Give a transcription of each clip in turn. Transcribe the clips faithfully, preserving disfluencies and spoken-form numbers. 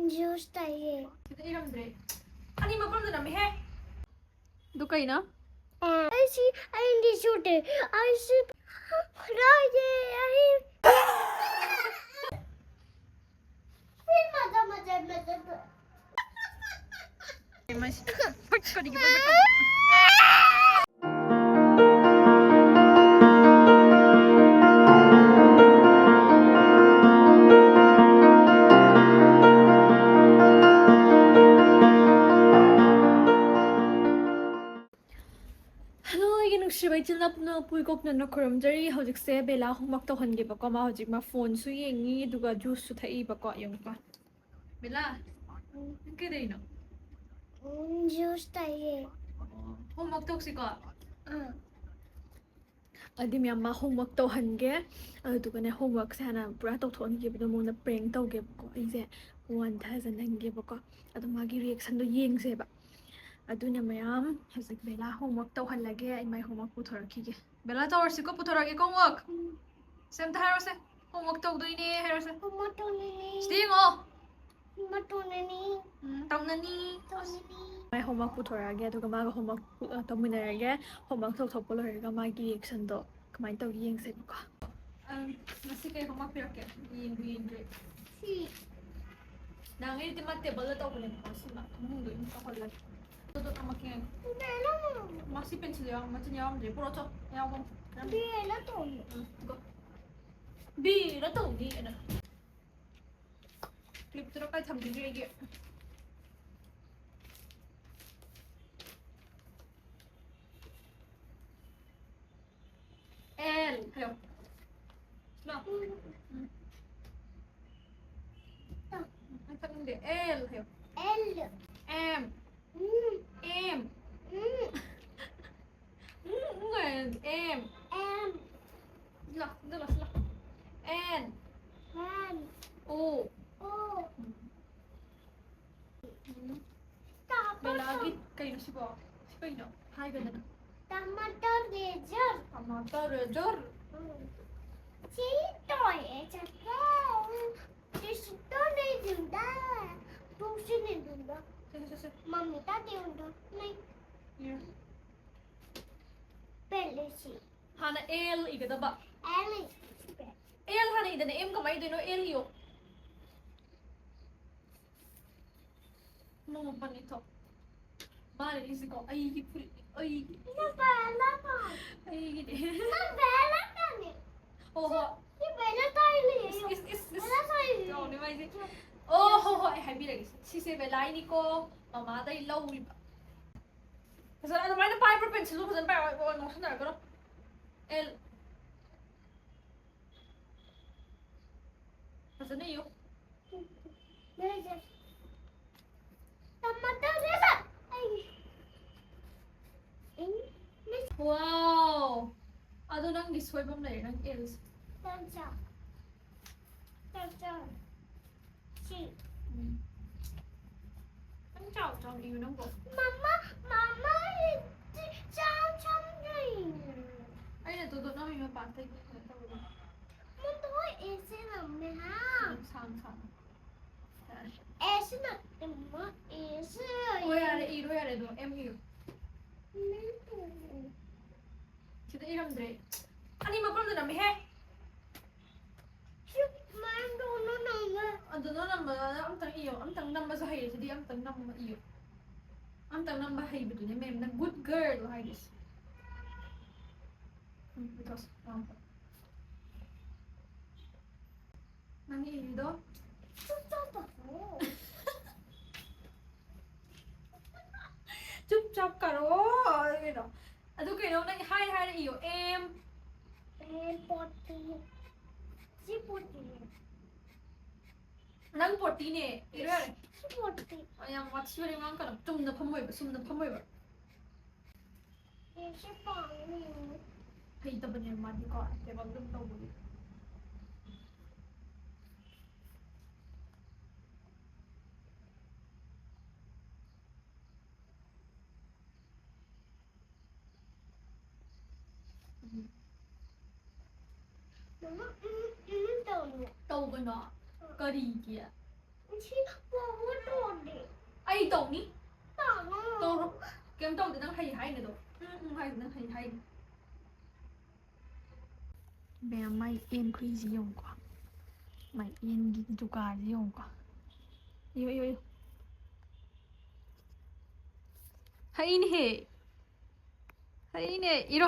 Juice ꯇꯥꯏꯌꯦ꯫ ꯁꯤꯗ ꯏꯔꯝꯗ꯭ꯔꯦ꯫ ꯑꯅꯤ ꯃꯐꯝꯗ ꯅꯝꯃꯤꯍꯦ꯫ ꯑꯗꯨ ꯀꯩꯅꯣ? ꯑꯩꯁꯤ ꯑꯩꯗꯤ ꯁꯨꯗꯦ꯫ ꯑꯩꯁꯤ ꯍꯔꯥꯎꯌꯦ꯫ ꯑꯩ ꯃꯖꯥ, ꯃꯖꯥ, ꯃꯖꯥ, ꯃꯖꯥ꯫ ꯀꯔꯤꯒꯤ ꯍꯜꯂꯣ, ꯑꯩꯒꯤ ꯅꯨꯡꯁꯤꯕ ꯏꯆꯤꯜ ꯏꯅꯥꯎ ꯄꯨꯝꯅꯃꯛꯄꯨ ꯏꯀꯣꯛꯅꯅ ꯈꯨꯔꯨꯝꯖꯔꯤ꯫ ꯍꯧꯖꯤꯛꯁꯦ ꯕꯦꯂꯥ homework ꯇꯧꯍꯟꯒꯦꯕꯀꯣ꯫ ꯃꯥ ꯍꯧꯖꯤꯛ ꯃꯥ ꯐꯣꯟꯁꯨ ꯌꯦꯡꯉꯤ, ꯑꯗꯨꯒ ꯖꯨꯁꯁꯨ ꯊꯛꯏꯕꯀꯣ꯫ ꯌꯦꯡꯉꯨꯀꯣ꯫ ꯕꯦꯂꯥ, ꯅꯪ ꯀꯩꯗꯧꯔꯤꯅꯣ? ꯎꯝ, ꯖꯨꯁ ꯊꯛꯏꯌꯦ꯫ ꯑꯣ, homework ꯇꯧꯁꯤꯀꯣ꯫ ꯑꯥ꯫ ꯑꯗꯨꯗꯤ ꯃꯌꯥꯝ ꯃꯥ homework ꯇꯧꯍꯟꯒꯦ꯫ ꯑꯗꯨꯗꯨꯒꯅꯦ, homeworkꯁꯦ ꯍꯥꯟꯅ ꯄꯨꯔꯥ ꯇꯧꯊꯣꯛꯍꯟꯈꯤꯕꯗꯣ ꯃꯉꯣꯟꯗ prank ꯇꯧꯒꯦꯕꯀꯣ꯫ ꯑꯩꯁꯦ ꯋꯥꯟꯊꯖꯅꯟꯒꯦꯕꯀꯣ꯫ ꯑꯗꯣ ꯃꯥꯒꯤ reactionꯗꯣ ꯌꯦꯡꯁꯦꯕ꯫ ꯑꯗꯨꯅ ꯃꯌꯥꯝ, ꯍꯧꯖꯤꯛ ꯕꯦꯂꯥ homework ꯇꯧꯍꯜꯂꯒꯦ꯫ ꯑꯩ ꯃꯥꯏ homework ꯄꯨꯊꯣꯔꯛꯈꯤꯒꯦ꯫ ꯕꯦꯂꯥ, ꯇꯧꯔꯁꯤꯀꯣ, ꯄꯨꯊꯣꯔꯛꯑꯒꯦꯀꯣ homework꯫ ꯁꯦ, ꯑꯝꯇ ꯍꯥꯏꯔꯣꯁꯦ꯫ Homework ꯇꯧꯗꯣꯏꯅꯦ ꯍꯥꯏꯔꯣꯁꯦ꯫ Homework ꯇꯧꯅꯤꯡꯉꯤ꯫ ꯁꯤꯗ ꯌꯦꯡꯉꯣ꯫ Homework ꯇꯧꯅꯤꯡꯉꯤ꯫ ꯎꯝ, ꯇꯧꯅꯅꯤ꯫ ꯇꯧꯅꯤꯡꯉꯤ꯫ ꯃꯥꯏ homework ꯄꯨꯊꯣꯔꯛꯑꯒꯦ, ꯑꯗꯨꯒ ꯃꯥꯒ homework, ꯑ, ꯇꯧꯃꯤꯟꯅꯔꯒꯦ꯫ Homework ꯇꯧꯊꯣꯛꯄ ꯂꯣꯏꯔꯒ ꯃꯥꯒꯤ reactionꯗꯣ ꯀꯃꯥꯏꯅ ꯇꯧꯒꯦ ꯌꯦꯡꯁꯦꯕꯀꯣ꯫ ꯑꯪ, ꯉꯁꯤ ꯀꯩ homework ꯄꯤꯔꯛꯀꯦ? ꯌꯦꯡꯕꯨ ꯌꯦꯡꯗ꯭ꯔꯤ꯫ ꯁꯤ꯫ ꯅꯍꯥꯟꯉꯩꯗꯤ ꯃꯥ tableꯗ ꯇꯧꯕꯅꯦꯕꯀꯣ, ꯁꯤꯃ ꯐꯃꯨꯡꯗ ꯑꯗꯨꯝ ꯇꯧꯍꯜꯂꯒꯦ꯫ ꯑꯗꯨꯗꯣ ꯊꯝꯃꯛꯀꯦ꯫ ꯕꯦꯂꯥ꯫ ꯃꯥ ꯁꯤ pencil ꯌꯥꯎ-, ꯃꯆꯤꯟ ꯌꯥꯎꯔꯝꯗ꯭ꯔꯦ꯫ ꯄꯨꯔꯛꯑꯣ ꯆꯣ, ꯌꯥꯎꯕꯅꯦ꯫ ꯕꯦꯂꯥ ꯇꯧꯅꯤ꯫ ꯎꯝ, go꯫ ꯕꯦꯂꯥ ꯇꯧꯅꯤ ꯑꯅ꯫ Clipꯇꯨꯅ ꯀꯥꯏ ꯊꯝꯗꯣꯏꯅꯣ ꯑꯩꯒꯤ? L ꯍꯥꯏꯌꯣ꯫ ꯂꯥꯎ꯫ ꯎꯝ꯫ ꯑꯩ ꯈꯪꯗꯦ꯫ L ꯍꯥꯏꯌꯣ꯫ L꯫ M꯫ ꯎꯝ꯫ M꯫ ꯎꯝ꯫ ꯎꯝ, ꯎꯝ ꯍꯥꯏꯌꯣ꯫ M꯫ M꯫ ꯂꯥꯎ, ꯑꯗꯨ ꯂꯥꯎ, ꯁꯤ ꯂꯥꯎ꯫ N꯫ N꯫ O꯫ O꯫ ꯎꯝ꯫ ꯎꯝ꯫ ꯕꯦꯂꯥꯒꯤ ꯀꯩꯅꯣ ꯁꯤꯕꯣ? ꯁꯤ ꯀꯩꯅꯣ? ꯍꯥꯏꯒꯗꯅ꯫ Tomato eraser꯫ Tomato eraser꯫ ꯎꯝ꯫ ꯁꯤ toy eraser꯫ ꯁꯤꯁꯨ toy eraser꯫ ꯃꯝꯃꯤ ꯇꯥꯗꯦ ꯎꯗꯣ ꯅꯩ ꯏꯔꯣ꯫ ꯄꯦꯂꯦꯁꯤ ꯍꯥꯟꯅ ꯑꯦꯜ ꯏꯒꯗꯕ꯫ ꯑꯦꯂꯤ ꯑꯦꯜ ꯍꯥꯟꯅ ꯏꯗꯅ ꯑꯦꯝ ꯀꯃꯥꯏꯅ ꯏꯗꯣꯏꯅꯣ? ꯑꯦꯜ ꯏꯌꯣ꯫ ꯅꯣꯡꯃ ꯄꯟꯅꯤ ꯊꯣꯛ꯫ ꯃꯥꯅ ꯏꯁꯤꯀꯣ ꯑꯩꯒꯤ ꯐꯨꯔꯤꯠꯅꯤ, ꯑꯩꯒꯤ꯫ ꯅꯕꯦꯂꯥ ꯀꯥꯟ ꯑꯩꯒꯤꯅꯦ꯫ ꯅꯕꯦꯂꯥ ꯀꯥꯟꯅꯤ ꯍꯣ ꯍꯣ꯫ ꯅꯕꯦꯂꯥ ꯇꯥꯏꯂꯤ ꯏꯁ, ꯏꯁ, ꯏꯁ, ꯏꯁ꯫ ꯕꯦꯂꯥ ꯇꯥꯏꯂꯤ ꯌꯥꯎꯅꯤ ꯃꯥꯏꯁꯦ꯫ ꯑꯣ ꯍꯣ ꯍꯣ, ꯑꯩ ꯍꯥꯏꯕꯤꯔꯒꯦ꯫ ꯁꯤꯁꯦ ꯕꯦꯂꯥꯏꯅꯤꯀꯣ, ꯃꯃꯥꯗꯩ ꯂꯧꯔꯤꯕ꯫ ꯐꯖꯅ ꯑꯗꯨꯃꯥꯏꯅ ꯄꯥꯏꯕ꯭ꯔꯣ? ꯄꯦꯟꯁꯤꯜꯗꯣ ꯐꯖꯅ ꯄꯥꯏꯌꯣ꯫ ꯑꯣ, ꯉꯥꯎꯁꯟꯅꯔꯛꯀꯅꯣ꯫ ꯑꯦꯜ꯫ ꯐꯖꯅ ꯏꯌꯨ꯫ ꯅꯣꯏꯁꯦ ꯇꯝꯃꯛꯇꯧꯔꯦꯕ ꯑꯩ ꯏꯪꯂꯤꯁ ꯋꯥꯎ꯫ ꯑꯗꯣ ꯅꯪꯒꯤ ꯁꯣꯏꯕ ꯑꯃ ꯂꯩꯔꯦ, ꯅꯪ ꯑꯦꯜꯁꯦ꯫ ꯇꯟꯆꯥ ꯇꯟꯆꯥ ꯁꯤ ꯎꯝ꯫ ꯈꯤꯇꯪ ꯆꯥꯎ ꯆꯥꯎꯅ ꯏꯌꯨ ꯅꯪꯕꯣ꯫ ꯃꯃꯥ ꯃꯃꯥ ꯆꯥꯎ ꯆꯥꯎꯅ ꯏꯌꯨ꯫ ꯑꯩꯅ ꯇꯣꯗꯣꯠ ꯅꯝꯃꯤ ꯃꯄꯥꯟꯗꯒꯤ ꯀꯩꯅꯣ ꯇꯧꯕꯗꯣ꯫ ꯃꯗꯣ ꯑꯦꯁꯦ ꯅꯝꯃꯦ ꯍꯥ꯫ ꯁꯥꯡ ꯁꯥꯡ꯫ ꯑꯦꯁꯦ ꯅꯠꯇꯦ ꯃꯃꯥ ꯑꯦꯁꯦ꯫ ꯑꯣ, ꯌꯥꯔꯦ, ꯏꯔꯣ ꯌꯥꯔꯦ ꯑꯗꯣ, ꯑꯦꯝ ꯏꯔꯣ꯫ ꯁꯤꯗ ꯏꯔꯝꯗ꯭ꯔꯦ꯫ ꯑꯅꯤ ꯃꯐꯝꯗ ꯅꯝꯃꯦꯍꯦ꯫ ꯃꯥꯏ ꯗꯣꯅꯣ ꯅꯝꯃꯦ꯫ ꯑꯗꯨꯅ ꯅꯝꯕꯗ ꯑꯝꯇꯪ ꯏꯌꯣ, ꯑꯝꯇꯪ ꯅꯝꯕꯁꯨ ꯍꯩꯔꯦ ꯁꯤꯗꯤ, ꯑꯝꯇꯪ ꯅꯝꯕ ꯏꯌꯣ꯫ ꯑꯝꯇꯪ ꯅꯝꯕ ꯍꯩꯕꯗꯨꯅꯦ ꯃꯦꯝꯅ good girl ꯍꯥꯏꯔꯤꯁꯦ꯫ ꯎꯝ, because, um, ꯅꯪ ꯏꯔꯤꯗꯣ ꯆꯨꯞ ꯆꯥꯞ ꯇꯧ꯫ ꯆꯨꯞ ꯆꯥꯞ ꯀꯔꯣ꯫ ꯀꯩꯅꯣ? ꯑꯗꯨ ꯀꯩꯅꯣ, ꯅꯪ ꯍꯥꯏ ꯍꯥꯏꯔ ꯏꯌꯣ꯫ ꯑꯦꯝ꯫ ꯑꯦ ꯄꯣꯠꯇꯤ꯫ ꯁꯤ ꯄꯣꯠꯇꯤꯅꯦ꯫ ꯅꯪ ꯄꯣꯠꯇꯤꯅꯦ꯫ ꯏꯔꯣ ꯌꯥꯔꯦ꯫ ꯁꯤ ꯄꯣꯠꯇꯤ꯫ ꯑ, ꯌꯥꯝ ꯋꯥꯊꯤ ꯋꯥꯔꯦꯝ ꯉꯥꯡꯀꯅꯣ꯫ ꯆꯨꯝꯅ ꯐꯝꯃꯣꯏꯕ, ꯆꯨꯝꯅ ꯐꯝꯃꯣꯏꯕ꯫ ꯑꯦ ꯁꯤ ꯄꯥꯝꯃꯤ꯫ ꯍꯩꯇꯕꯅꯦ ꯃꯥꯗꯤꯀꯣ, ꯇꯦꯕꯜ ꯑꯗꯨꯝ ꯇꯧꯕꯒꯤ꯫ ꯃꯃꯥ ꯎꯝ ꯎꯝ ꯇꯧꯅꯨ꯫ ꯇꯧꯒꯅꯣ꯫ ꯀꯔꯤꯒꯤ? ꯁꯤ ꯄꯣꯠ ꯇꯣꯟꯗꯦ꯫ ꯑꯩ ꯇꯧꯅꯤ꯫ ꯇꯧꯔꯣ꯫ ꯀꯩꯝ ꯇꯧꯗꯦ, ꯅꯪ ꯍꯩ ꯍꯥꯏꯅꯦ ꯑꯗꯣ꯫ ꯎꯝ, ꯎꯝ ꯍꯥꯏꯗꯦ, ꯅꯪ ꯍꯩ ꯍꯥꯏꯅꯦ꯫ ꯃꯌꯥꯝ ꯃꯥꯏ ꯑꯦꯟ ꯈꯨꯏꯁꯤ ꯌꯦꯡꯉꯨꯀꯣ꯫ ꯃꯥꯏ ꯑꯦꯟꯒꯤ ꯗꯨꯀꯥꯟꯁꯤ ꯌꯦꯡꯉꯨꯀꯣ꯫ ꯏꯌꯣ, ꯏꯌꯣ, ꯏꯌꯣ꯫ ꯍꯩꯅꯦꯍꯦ꯫ ꯍꯩꯅꯦ, ꯏꯔꯣ꯫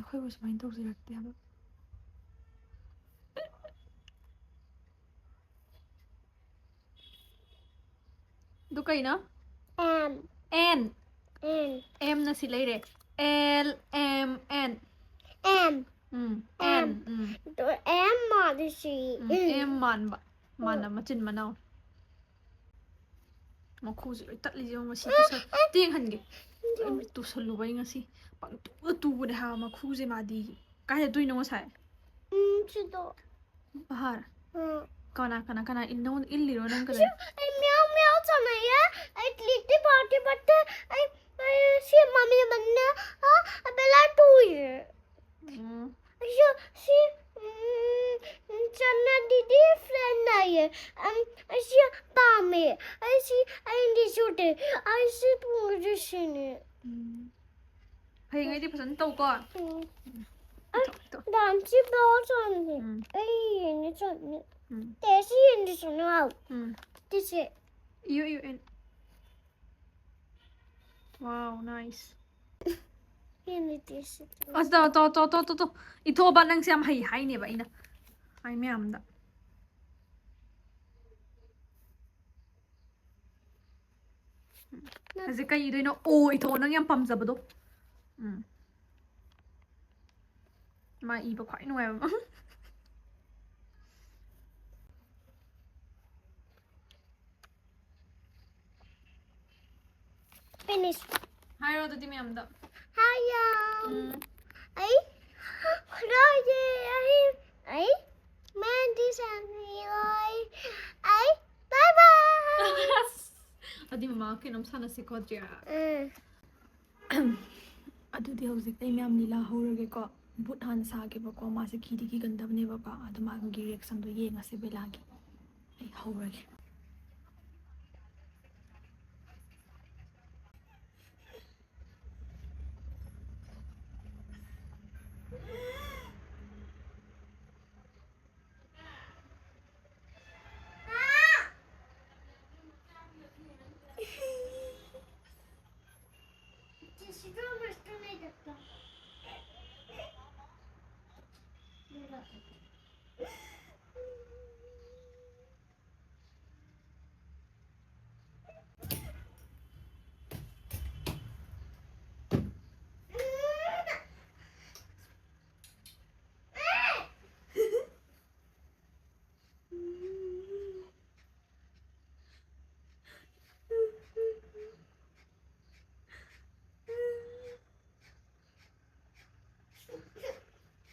ꯑꯩꯈꯣꯏꯕꯨ ꯁꯨꯃꯥꯏꯅ ꯇꯧꯖꯔꯛꯇꯦ ꯍꯥꯏꯕ꯫ ꯑꯗꯨ ꯀꯩꯅꯣ? M. N. M. M ꯅ ꯁꯤ ꯂꯩꯔꯦ꯫ L M N. M. ꯎꯝ, M. N. ꯎꯝ꯫ ꯑꯗꯣ M ꯃꯥꯜꯂꯤꯁꯤ꯫ ꯎꯝ, ꯎꯝ꯫ M ꯃꯥꯟꯕ꯫ ꯃꯥꯟꯅ ꯎꯝ꯫ ꯃꯆꯤꯟ ꯃꯅꯥꯎ꯫ ꯃꯈꯨꯁꯦ ꯂꯣꯏ ꯇꯠꯂꯤꯁꯦ ꯌꯦꯡꯉꯣ, ꯉꯁꯤ ꯇꯨꯁꯟ-, ꯇꯦꯡꯍꯟꯒꯦ꯫ ꯎꯝ꯫ ꯑꯩ ꯇꯨꯁꯜꯂꯨꯕꯩ ꯉꯁꯤ ꯄꯪꯇꯨꯗ ꯇꯨꯕꯅꯦ ꯍꯥꯏꯕ ꯃꯈꯨꯁꯦ ꯃꯥꯗꯤ꯫ ꯀꯥꯏꯗ ꯇꯨꯏꯅꯣ ꯉꯁꯥꯏ? ꯎꯝ, ꯁꯤꯗꯣ꯫ ꯕꯍꯥꯔ? ꯎꯝ꯫ ꯀꯅꯥ, ꯀꯅꯥ, ꯀꯅꯥ ꯏꯟ-, ꯅꯉꯣꯟꯗ ꯏꯜꯂꯤꯔꯣ ꯅꯪ ꯀꯩꯗꯧ-? ꯑꯩ ꯃꯤꯌꯥꯎ ꯃꯤꯌꯥꯎ ꯁꯥꯟꯅꯩꯌꯦ꯫ ꯑꯩ ꯂꯤꯛꯇꯤ ꯄꯥꯔꯇꯤ ꯕꯠꯇꯦ꯫ ꯑꯩ, ꯑꯩ ꯁꯤ ꯃꯃꯤ ꯃꯟꯅ, ꯑ, ꯕꯦꯂꯥ ꯇꯨꯏꯌꯦ꯫ ꯎꯝ꯫ ꯑꯩꯁꯨ ꯁꯤ, ꯎꯝ, ꯆꯟꯅ ꯗꯤꯗꯤ ꯐ꯭ꯔꯦꯟ ꯂꯩꯌꯦ꯫ ꯑꯝ, ꯑꯩꯁꯨ ꯄꯥꯝꯃꯦ꯫ ꯑꯩ ꯁꯤ, ꯑꯩꯗꯤ ꯁꯨꯗꯦ꯫ ꯑꯩ ꯁꯤ ꯄꯨꯔꯗꯤ ꯁꯤꯅꯤ꯫ ꯎꯝ꯫ ꯍꯌꯦꯡꯉꯩꯗꯤ ꯐꯖꯅ ꯇꯧꯀꯣ꯫ ꯎꯝ꯫ ꯏꯊꯣꯛ, ꯏꯊꯣꯛ꯫ ꯗꯥꯟꯁꯤ ꯕꯣꯜ ꯆꯣꯡꯉꯦ꯫ ꯎꯝ꯫ ꯑꯩ ꯌꯦꯡꯉꯦ ꯆꯣꯡꯉꯦ꯫ ꯎꯝ꯫ ꯇꯦꯁꯤ ꯌꯦꯡꯉꯦ ꯆꯣꯡꯉꯦ꯫ ꯎꯝ꯫ ꯇꯤꯁꯦ꯫ ꯏꯌꯨ, ꯏꯌꯨ, ꯑꯦꯟ꯫ Wow, nice꯫ ꯌꯦꯡꯉꯦ ꯇꯤꯁꯦ꯫ ꯑꯁ, ꯇꯣ, ꯇꯣ, ꯇꯣ꯫ ꯏꯊꯣꯛꯑꯕ ꯅꯪꯁꯦ ꯌꯥꯝ ꯍꯩ ꯍꯥꯏꯅꯦꯕ ꯑꯩꯅ꯫ ꯍꯥꯏ ꯃꯌꯥꯝꯗ꯫ ꯍꯧꯖꯤꯛ ꯀꯩ ꯏꯗꯣꯏꯅꯣ? ꯑꯣ ꯏꯊꯣꯛꯑꯣ, ꯅꯪ ꯌꯥꯝ ꯄꯥꯝꯖꯕꯗꯣ꯫ ꯎꯝ꯫ ꯃꯥ ꯏꯕ ꯈ꯭ꯋꯥꯏ ꯅꯨꯡꯉꯥꯏꯕ꯫ Finish. ꯍꯥꯏꯔꯣ ꯑꯗꯨꯗꯤ ꯃꯌꯥꯝꯗ꯫ ꯍꯥꯏꯌꯣ꯫ ꯎꯝ꯫ ꯑꯩ ꯍꯔꯥꯎꯖꯩ꯫ ꯑꯩ, ꯑꯩ ꯃꯦꯟꯗꯤ ꯁꯥꯟꯅꯔꯣꯏ꯫ ꯑꯩ bye bye꯫ ꯑꯁ, ꯑꯗꯨꯗꯤ ꯃꯃꯥ ꯀꯩꯅꯣꯝ ꯁꯥꯟꯅꯁꯤꯀꯣ, ꯖꯤꯌꯥ꯫ ꯎꯝ꯫ ꯑꯗꯨꯗꯤ ꯍꯧꯖꯤꯛ ꯑꯩ ꯃꯌꯥꯝ ꯂꯤꯂꯥ ꯍꯧꯔꯒꯦꯀꯣ꯫ ꯕꯨꯠ ꯍꯥꯟꯅ ꯁꯥꯒꯦꯕꯀꯣ꯫ ꯃꯥꯁꯦ ꯀꯤꯗꯤ ꯀꯤꯒꯟꯗꯕꯅꯦꯕꯀꯣ꯫ ꯑꯗꯣ ꯃꯥꯒꯤ ꯔꯤꯌꯦꯛꯁꯟꯗꯣ ꯌꯦꯡꯉꯁꯦ ꯕꯦꯂꯥꯒꯤ꯫ ꯑꯩ ꯍꯧꯔꯒꯦ꯫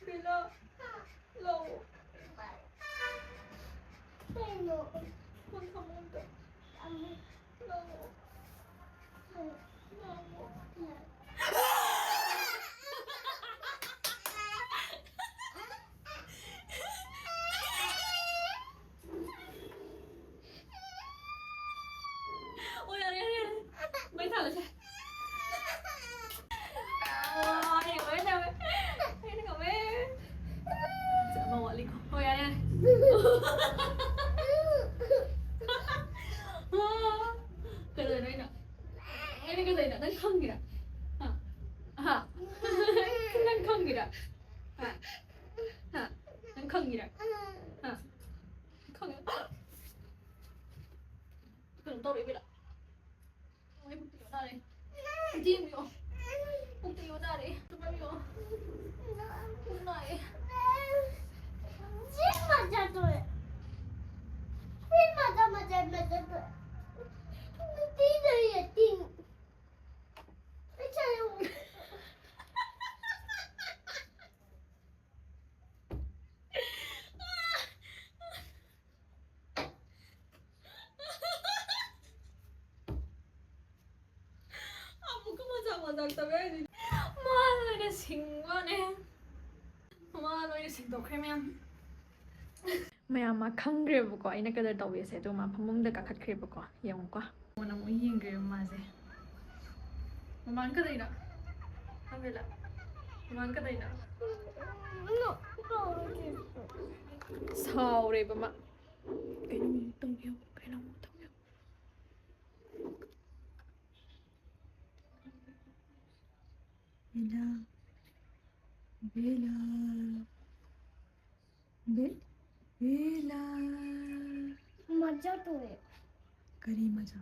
ꯕꯦꯂꯥ, ꯂꯥꯛꯑꯣ꯫ ꯀꯩꯅꯣ? ꯐꯣꯟ ꯊꯝꯃꯣ ꯑꯝꯇ꯫ ꯊꯝꯃꯦ꯫ ꯂꯥꯛꯑꯣ꯫ ꯂꯥꯛꯑꯣ꯫ ꯑꯣ, ꯌꯥꯔꯦ, ꯌꯥꯔꯦ, ꯌꯥꯔꯦ꯫ ꯃꯩ ꯊꯥꯜꯂꯁꯦ꯫ ꯑꯣ, ꯑꯩꯅ ꯂꯣꯏ ꯇꯧꯋꯦ꯫ ꯑꯩꯅ ꯉꯝꯃꯦ꯫ ꯑꯃ ꯋꯥꯠꯂꯤꯀꯣ꯫ ꯍꯣꯏ, ꯌꯥꯔꯦ, ꯌꯥꯔꯦ꯫ ꯀꯩꯗꯧꯔꯤꯅꯣ ꯑꯩꯅ? ꯑꯩꯅ ꯀꯩꯗꯧꯔꯤꯅꯣ? ꯅꯪ ꯈꯪꯉꯤꯔꯥ? ꯍꯥ? ꯍꯥ? ꯅꯪ ꯈꯪꯉꯤꯔꯥ? ꯍꯥ? ꯍꯥ? ꯅꯪ ꯈꯪꯉꯤꯔꯥ? ꯍꯥ? ꯈꯪꯉꯦ꯫ ꯀꯩꯅꯣ ꯇꯧꯔꯛꯏꯕꯤꯔꯥ? ꯑꯩ ꯄꯨꯛꯇ ꯌꯣꯠ ꯅꯥꯔꯦ꯫ ꯏꯆꯦ ꯑꯃ ꯌꯣ꯫ ꯄꯨꯛꯇ ꯌꯣꯠ ꯅꯥꯔꯦ꯫ ꯇꯨꯝꯕ ꯌꯣ꯫ ꯄꯨꯛ ꯅꯥꯏꯌꯦ꯫ ꯁꯤ ꯃꯆꯥ ꯇꯣꯛꯑꯦ꯫ ꯁꯤ ꯃꯆꯥ, ꯃꯆꯥ, ꯃꯆꯥ ꯇꯣꯛꯑꯦ꯫ ꯇꯤꯟ ꯂꯩꯌꯦ, ꯇꯤꯟ꯫ ꯄꯩꯁꯥ ꯌꯥꯎꯕ꯫ ꯑꯃꯨꯛꯀ ꯃꯖꯥꯛ ꯃꯖꯥꯛ ꯇꯧꯋꯦ ꯍꯥꯏꯁꯤꯅꯤ꯫ ꯃꯥꯅ ꯑꯣꯏꯅ ꯁꯤꯡꯕꯅꯦ꯫ ꯂꯣꯏꯅ ꯁꯦꯡꯗꯣꯛꯈ꯭ꯔꯦ ꯃꯌꯥꯝ꯫ ꯃꯌꯥꯝ ꯃꯥ ꯈꯪꯈ꯭ꯔꯦꯕꯀꯣ ꯑꯩꯅ ꯀꯗꯔ ꯇꯧꯕꯤꯁꯦ, ꯑꯗꯨꯒ ꯃꯥ ꯐꯃꯨꯡꯗ ꯀꯥꯈꯠꯈ꯭ꯔꯦꯕꯀꯣ꯫ ꯌꯦꯡꯉꯨꯀꯣ꯫ ꯐꯣꯟ ꯑꯃꯨꯛ ꯌꯦꯡꯈ꯭ꯔꯦꯕ ꯃꯥꯁꯦ꯫ ꯃꯃꯥꯟ ꯀꯗꯩꯅꯣ? ꯑꯝꯕꯦꯂꯥ꯫ ꯃꯃꯥꯟ ꯀꯗꯩꯅꯣ? ꯁꯥꯎꯔꯦꯕ ꯃꯥ꯫ ꯀꯩꯅꯣꯝ ꯇꯧꯕꯤꯌꯣ꯫ ꯀꯩꯅꯣꯝ ꯇꯧꯕꯤꯌꯣ꯫ ꯕꯦꯂꯥ꯫ ꯕꯦꯂꯥ꯫ ꯕꯦ-, ꯕꯦꯂꯥ꯫ ꯃꯖꯥ ꯇꯧꯋꯦ꯫ ꯀꯔꯤ ꯃꯖꯥ?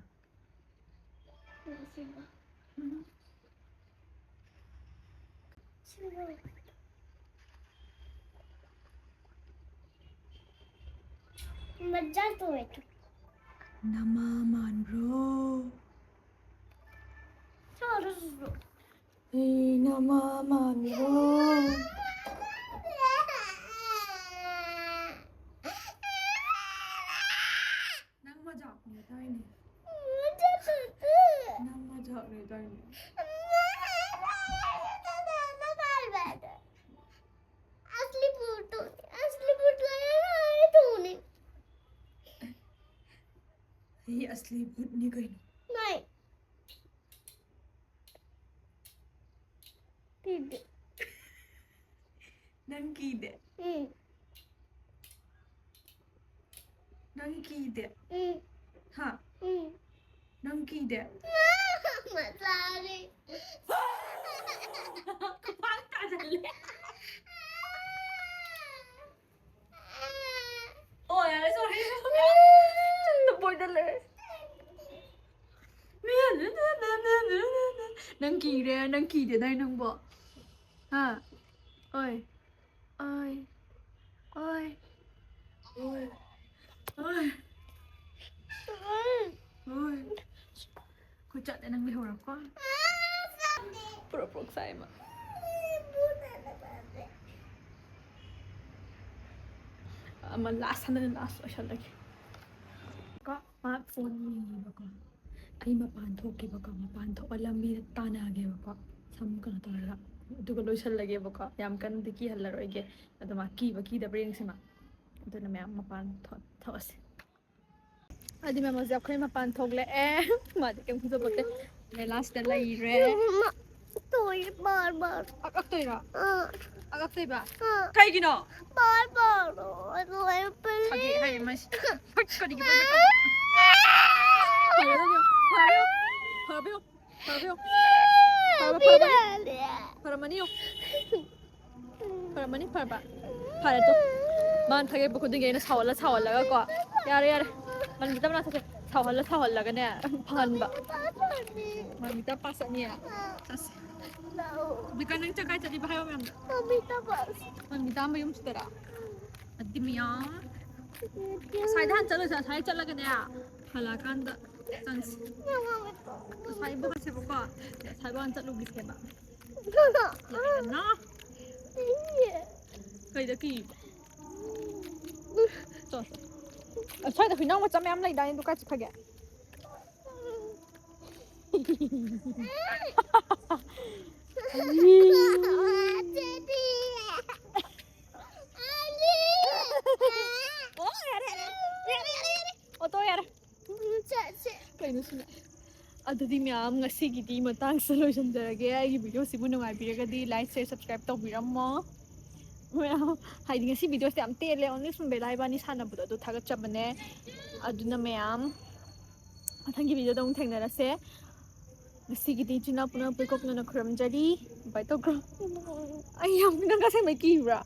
ꯁꯤꯕ꯫ ꯎꯝ꯫ ꯁꯤꯕ꯫ ꯃꯖꯥ ꯇꯧꯋꯦ꯫ ꯅꯃꯥ ꯃꯥꯟꯕ꯭ꯔꯣ? ꯆꯥꯔꯁꯨ꯫ ꯑꯩ ꯅꯃꯥ ꯃꯥꯟꯕ꯭ꯔꯣ? ꯅꯪ ꯃꯖꯥꯛꯅꯦ ꯇꯥꯏꯅꯦ꯫ ꯅꯪ ꯃꯖꯥꯛꯅꯦ ꯇꯥꯏꯅꯦ꯫ असली भूत, असली भूत लगा रहा है तूने। ꯑꯩ ꯑꯁꯂꯤ ꯚꯨꯠꯅꯤ ꯀꯩꯅꯣ꯫ नहीं। कीदे। ꯅꯪ ꯀꯤꯗꯦ? ꯎꯝ꯫ ꯅꯪ ꯀꯤꯗꯦ? ꯎꯝ꯫ ꯍꯥ? ꯎꯝ꯫ ꯅꯪ ꯀꯤꯗꯦ? ꯃꯆꯥ ꯂꯩ꯫ ꯈꯨꯄꯥꯛ ꯊꯥꯖꯜꯂꯦ꯫ ꯑꯣ, ꯌꯥꯔꯦ, sorry꯫ ꯅꯪ ꯀꯤꯔꯦ, ꯅꯪ ꯀꯤꯗꯦꯗꯥꯏ ꯅꯪꯕꯣ? ꯍꯥ? ꯑꯣꯏ, ꯑꯣꯏ, ꯑꯣꯏ, ꯑꯣꯏ, ꯑꯣꯏ꯫ ꯑꯩꯈꯣꯏ ꯆꯠꯂꯦ, ꯅꯪ ꯂꯩꯍꯧꯔꯣꯀꯣ꯫ ꯄꯨꯔꯞ ꯄꯨꯔꯞ ꯆꯥꯏ ꯃꯥ꯫ ꯑꯃ last, ꯍꯟꯗꯛꯅ last ꯑꯣꯏꯁꯜꯂꯒꯦ꯫ ꯀꯣ, ꯃꯥ phone ꯌꯦꯡꯉꯤꯕꯀꯣ꯫ ꯑꯩ ꯃꯄꯥꯟ ꯊꯣꯛꯀꯦꯕꯀꯣ, ꯃꯄꯥꯟ ꯊꯣꯛꯑ ꯂꯝꯕꯤꯗ ꯇꯥꯟꯅꯒꯦꯕꯀꯣ꯫ ꯁꯝ ꯀꯩꯅꯣ ꯇꯧꯔꯒ꯫ ꯑꯗꯨꯒ ꯂꯣꯏꯁꯜꯂꯒꯦꯕꯀꯣ꯫ ꯌꯥꯝ ꯀꯟꯅꯗꯤ ꯀꯤꯍꯜꯂꯔꯣꯏꯒꯦ꯫ ꯑꯗꯣ ꯃꯥ ꯀꯤꯕ ꯀꯤꯗꯕ꯭ꯔꯥ ꯌꯦꯡꯁꯤ ꯃꯥ꯫ ꯑꯗꯨꯅ ꯃꯌꯥꯝ ꯃꯄꯥꯟ ꯊꯣꯛ-, ꯊꯣꯛꯑꯁꯤ꯫ ꯑꯗꯨ ꯃꯦꯝ ꯍꯧꯖꯤꯛ ꯑꯩꯈꯣꯏ ꯃꯄꯥꯟ ꯊꯣꯛꯂꯛꯑꯦ꯫ ꯃꯥꯗꯤ ꯀꯩꯝ ꯈꯟꯖꯄꯣꯠꯇꯦ꯫ ꯂꯥꯁꯇ ꯂꯩꯔꯦ꯫ ꯇꯣꯏ ꯕꯥꯔ ꯕꯥꯔ꯫ ꯑꯛ-, ꯑꯛꯇꯣꯏꯔꯣ? ꯑꯥ꯫ ꯑꯛ-, ꯑꯛꯇꯣꯏꯕ? ꯑꯥ꯫ ꯀꯩꯒꯤꯅꯣ? Bar bar. ꯑꯗꯨ ꯑꯩ ꯄꯦꯜꯂꯦ꯫ ꯐꯒꯦ ꯍꯥꯏꯌꯦ ꯃꯥꯏꯁꯦ꯫ ꯐꯠ, ꯀꯔꯤꯒꯤ ꯕꯥꯔ ꯕꯥꯔ ꯇꯧꯕ? ꯐꯔꯦ, ꯐꯔꯦ, ꯐꯔꯦ, ꯐꯔꯦ꯫ ꯐꯔꯕꯣ? ꯐꯔꯕꯣ? ꯐꯔꯕꯣ? ꯐꯔꯝꯃꯅꯤ ꯌꯦꯡꯉꯨ꯫ ꯐꯔꯝꯃꯅꯤ, ꯐꯔꯕ? ꯐꯔꯦ ꯇꯣ꯫ ꯃꯥꯅ ꯊꯒꯠꯄ ꯈꯨꯗꯤꯡꯒꯤ ꯑꯩꯅ ꯁꯥꯎꯍꯜꯂ ꯁꯥꯎꯍꯜꯂꯒ ꯀꯣ꯫ ꯌꯥꯔꯦ, ꯌꯥꯔꯦ꯫ ꯃꯟꯕꯤꯇꯥ ꯃꯅꯥꯛ ꯆꯠꯁꯦ꯫ ꯁꯥꯎꯍꯜꯂ ꯁꯥꯎꯍꯜꯂꯒꯅꯦ ꯐꯍꯟꯕ꯫ ꯃꯟꯕꯤꯇꯥ ꯄꯥꯁ ꯆꯠꯅꯤꯌꯦ? ꯆꯠꯁꯦ꯫ ꯕꯤꯀꯥ, ꯅꯪ ꯆꯠ-, ꯀꯥꯏ ꯆꯠꯂꯤꯕ ꯍꯥꯏꯌꯣ ꯃꯌꯥꯝꯗ꯫ ꯃꯟꯕꯤꯇꯥ ꯄꯥꯁ꯫ ꯃꯟꯕꯤꯇꯥ ꯃꯌꯨꯝꯁꯤꯗꯔꯥ? ꯑꯗꯤ ꯃꯌꯥꯝ꯫ ꯑꯁꯥꯏꯗ ꯍꯥꯟꯅ ꯆꯠꯂꯨꯁꯦ꯫ ꯑꯁꯥꯏ ꯆꯠꯂꯒꯅꯦ ꯍꯜꯂꯛꯑꯀꯥꯟꯗ ꯆꯪꯁꯤ꯫ ꯑꯁꯥꯏ ꯏꯕꯣꯛ ꯆꯠꯁꯦꯕꯀꯣ꯫ ꯑꯁꯥꯏ ꯏꯕꯣꯛ ꯍꯥꯟꯅ ꯆꯠꯂꯨꯈꯤꯁꯦꯕ꯫ ꯌꯥꯏꯗꯅ꯫ ꯀꯩꯗ ꯀꯤꯕ? ꯆꯣ, ꯆꯣ꯫ ꯑꯁ꯭ꯋꯥꯏꯗ ꯍꯨꯏꯅꯥꯎ ꯃꯆꯥ ꯃꯌꯥꯝ ꯂꯩꯗꯥꯏꯅꯦ, ꯑꯗꯨ ꯀꯥꯏ ꯆꯠꯈ꯭ꯔꯒꯦ? ꯑꯣ, ꯌꯥꯔꯦ, ꯌꯥꯔꯦ, ꯌꯥꯔꯦ, ꯌꯥꯔꯦ, ꯌꯥꯔꯦ꯫ ꯑꯣꯇꯣ ꯌꯥꯔꯦ꯫ ꯎꯝ, ꯆꯠꯁꯦ꯫ ꯀꯩꯅꯣ ꯁꯤꯅ? ꯑꯗꯨꯗꯤ ꯃꯌꯥꯝ, ꯉꯁꯤꯒꯤꯗꯤ ꯃꯇꯥꯡꯁꯤꯗ ꯂꯣꯏꯁꯤꯟꯖꯔꯒꯦ꯫ ꯑꯩꯒꯤ ꯚꯤꯗꯤꯑꯣꯁꯤꯕꯨ ꯅꯨꯡꯉꯥꯏꯕꯤꯔꯒꯗꯤ like, share, subscribe ꯇꯧꯕꯤꯔꯝꯃꯣ꯫ ꯃꯌꯥꯝ, ꯍꯥꯏꯗꯤ ꯉꯁꯤ ꯚꯤꯗꯤꯑꯣꯁꯦ ꯌꯥꯝ ꯇꯦꯜꯂꯦ, only ꯁꯨꯝ ꯕꯦꯂꯥ ꯏꯕꯥꯅꯤ ꯁꯥꯟꯅꯕꯗꯣ ꯑꯗꯨ ꯊꯥꯒꯠꯆꯕꯅꯦ꯫ ꯑꯗꯨꯅ ꯃꯌꯥꯝ, ꯃꯊꯪꯒꯤ ꯚꯤꯗꯤꯑꯣꯗ ꯑꯃꯨꯛ ꯊꯦꯡꯅꯔꯁꯦ꯫ ꯉꯁꯤꯒꯤꯗꯤ ꯏꯆꯤꯟ ꯏꯅꯥꯎ ꯄꯨꯝꯅꯃꯛꯄꯨ ꯏꯀꯣꯛꯅꯅ ꯈꯨꯔꯨꯝꯖꯔꯤ꯫ Bye ꯇꯧꯈ꯭ꯔꯣ꯫ ꯑꯩ ꯌꯥꯝ, ꯅꯪ ꯉꯁꯥꯏ ꯀꯤꯕ꯭ꯔꯥ?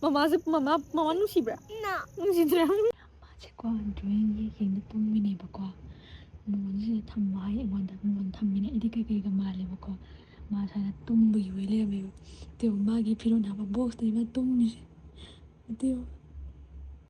ꯃꯃꯥꯁꯦ, ꯃꯃꯥ, ꯃꯃꯥ ꯅꯨꯡꯁꯤꯕ꯭ꯔꯥ? ꯅꯨꯡꯁꯤꯗ꯭ꯔꯥ? ꯃꯥꯁꯦꯀꯣ, drawing ꯌꯦꯛ ꯌꯦꯡꯅ ꯇꯨꯝꯃꯤꯅꯦꯕꯀꯣ꯫ ꯃꯣꯟꯁꯤꯗ ꯊꯝꯕ ꯍꯥꯏ ꯑꯩꯉꯣꯟꯗ, ꯃꯣꯟ ꯊꯝꯃꯤꯅꯦ꯫ ꯑꯩꯗꯤ ꯀꯩꯀꯩꯒ ꯃꯥꯜꯂꯦꯕꯀꯣ꯫ ꯃꯥ ꯁꯨꯃꯥꯏꯅ ꯇꯨꯝꯕꯒꯤ ꯑꯣꯏ ꯂꯩꯔꯝꯃꯦꯕ꯫ ꯑꯗꯨꯒ ꯃꯥꯒꯤ ꯐꯤꯔꯣꯜ ꯍꯥꯞꯄ boxꯇꯅꯤ ꯃꯥ ꯇꯨꯝꯃꯤꯁꯦ꯫ ꯑꯗꯨ